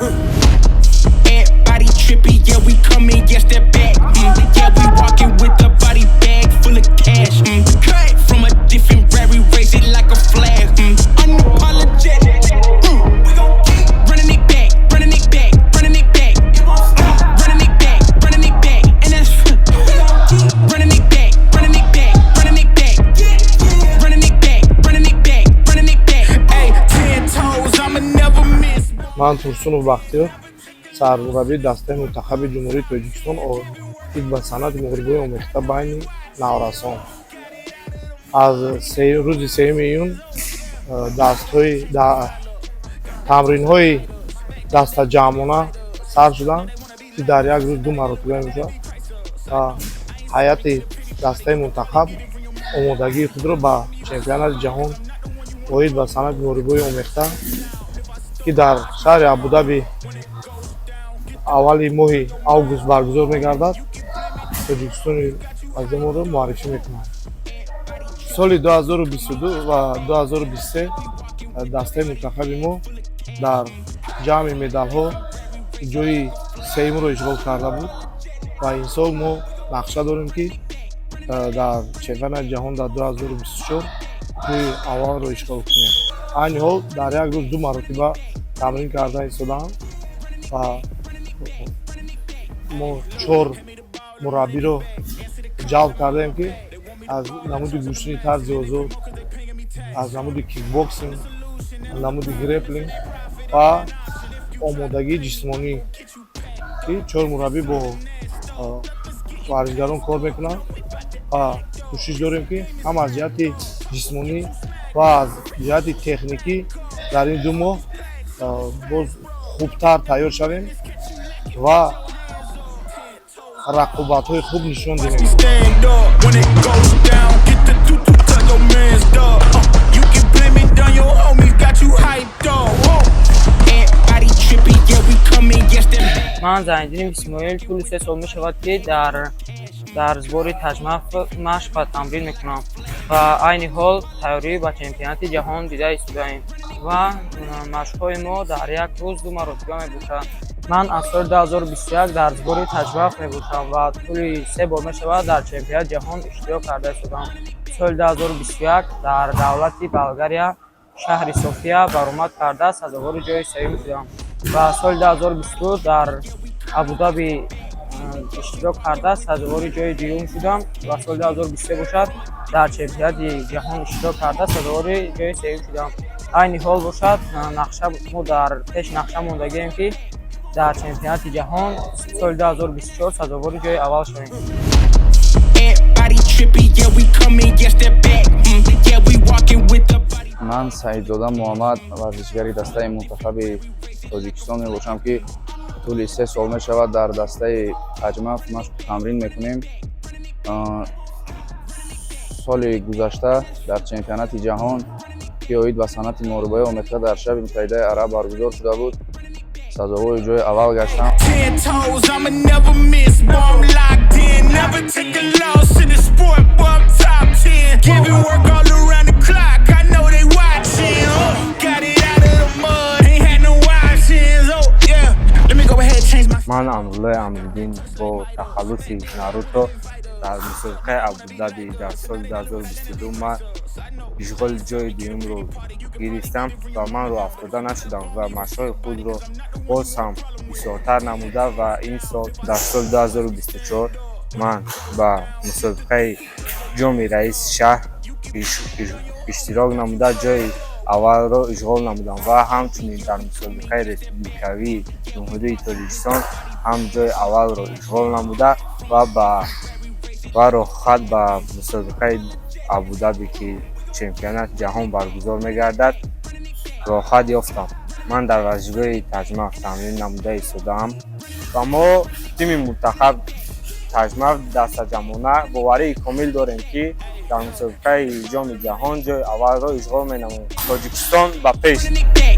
Everybody trippy, yeah, we coming, yes, they're back. Yeah, we walking with the body bag full of cash. Cut from a different brand, we raise it like a flag. Unapologetic. We gon' keep running it back, running it back, running it back. Running it back, running it back, and that's running it back, running it back, running it back, running it back, running it back, running it back. Hey, 10 toes, I'ma never miss. Ман Турсунов Бахтиёр, сармураббии дастаи мунтахаби Ҷумҳурии Тоҷикистон оид ба санъати муҳорибаи омехта байни наврасон. Аз рӯзи 3 июн дастҳои тамринҳои дастаҷамъона сар шуданд, ки дар як рӯз ду маротиба мешавад ва ҳайати дастаи мунтахаб омодагии худро ба чемпионати ҷаҳон оид ба санъати муҳорибаи омехта, ки дар шаҳри Абудаби аввали моҳи август баргузор мегардад, Тоҷикистони азизамонро муаррифӣ мекунад. Соли 2022 ва 2023 дастаи мунтахаби мо дар ҷамъи медалҳо ҷои сеюмро ишғол карда буд ва ин сол мо нақша дорем, ки дар чемпионати ҷаҳон дар 2024 ҷои аввалро ишғол кунем. Айни ҳол дар як рӯз ду маротиба тамрин карда истодаам ва мо чор мураббиро ҷалб кардаем, ки аз намуди гӯштини тарзи озод, аз намуди кикбоксинг, аз намуди греплинг ва омодагии ҷисмонӣ, ки чор мураббӣ бо варзишгарон кор мекунанд ва кӯшиш дорем, ки ҳам аз ҷиҳати ҷисмонӣ ва аз ҷиҳати техникӣ дар ин 2 моҳ боз хубтар тайёр шавем ва рақобатҳои хуб нишон диҳем. Stand up when it goes down. Get the tutu to your man's dog. You can blame it on your homies, got you hyped up. Whoa. Everybody trippy, yeah, we coming, yes, they're back. Ман Зайниддини Исмоил, тӯли 3 сол мешавад, ки дар сбори Таҷмаф машқ ва тамрин мекунам ва айни ҳол тайёрӣ ба чемпионати ҷаҳон дида истодаем ва машқҳои мо дар як рӯз ду маротиба мебошад. Ман аз соли 2021 дар сбори Таҷмаф мебошам ва тӯли се бор мешавад дар чемпионати ҷаҳон иштирок карда истодам. Соли 2021 дар давлати Болгария, шаҳри София баромад карда, сазовори ҷои сеюм шудам ва соли 2022 дар Абудаби иштирок карда, сазовори ҷои дуюм шудам ва соли 2023 бошад, дар чемпионати ҷаҳон иштирок карда, сазовори ҷои сеюм шудам. Айни ҳол бошад, нақша мо дар пеш нақша мондагием, ки дар чемпионати ҷаҳон соли 2024 сазовори ҷои аввал шавем. Everybody trippy, yeah, we coming, yes, they're back. Yeah, we walking with the body. Ман Саидзода Муҳаммад, варзишгари дастаи мунтахаби Тоҷикистон мебошам, ки тӯли 3 сол мешавад дар дастаи Таҷмаф машқу тамрин мекунем. Соли гузашта дар чемпионати ҷаҳон, ки оид ба санъати муҳорибаи омехта дар Шаҳри Муттаҳидаи Араб баргузор шуда буд, сазовори ҷои аввал гаштам. 10 toes, I'ma never miss. Boy, I'm locked in. Never take a loss in the sport, boy, I'm top 10. Giving work all around the clock. I know they watching. Oh, got it out of the mud. Ain't had no options. Oh, yeah. Let me go ahead and change my. Ман Амруллои Амриддин бо тахаллуси Наруто дар мусобиқаи Абудаби дар соли 2022 ман ишғоли ҷои дуюмро гирифтам ва ман рӯҳафтода нашудам ва машқҳои худро боз ҳам бисёртар намуда ва ин сол, дар соли 2024, ман ба мусобиқаи Ҷоми раиси шаҳр иштирок намуда, ҷои аввалро ишғол намудам ва ҳамчунин дар мусобиқаи республикавии Ҷумҳурии Тоҷикистон ҳам ҷои аввалро ишғол намуда ва роҳхат ба мусобиқаи Абудаби, ки чемпионати ҷаҳон баргузор мегардад, роҳхат ёфтам. Ман дар варзишгоҳи Таҷмаф тамрин намуда истодаам ва мо тими мунтахаб Таҷмаф дастаҷамъона боварии комил дорем, ки дар мусобиқаи Ҷоми ҷаҳон ҷои аввалро ишғол менамоем. Тоҷикистон ба пеш! Running it back.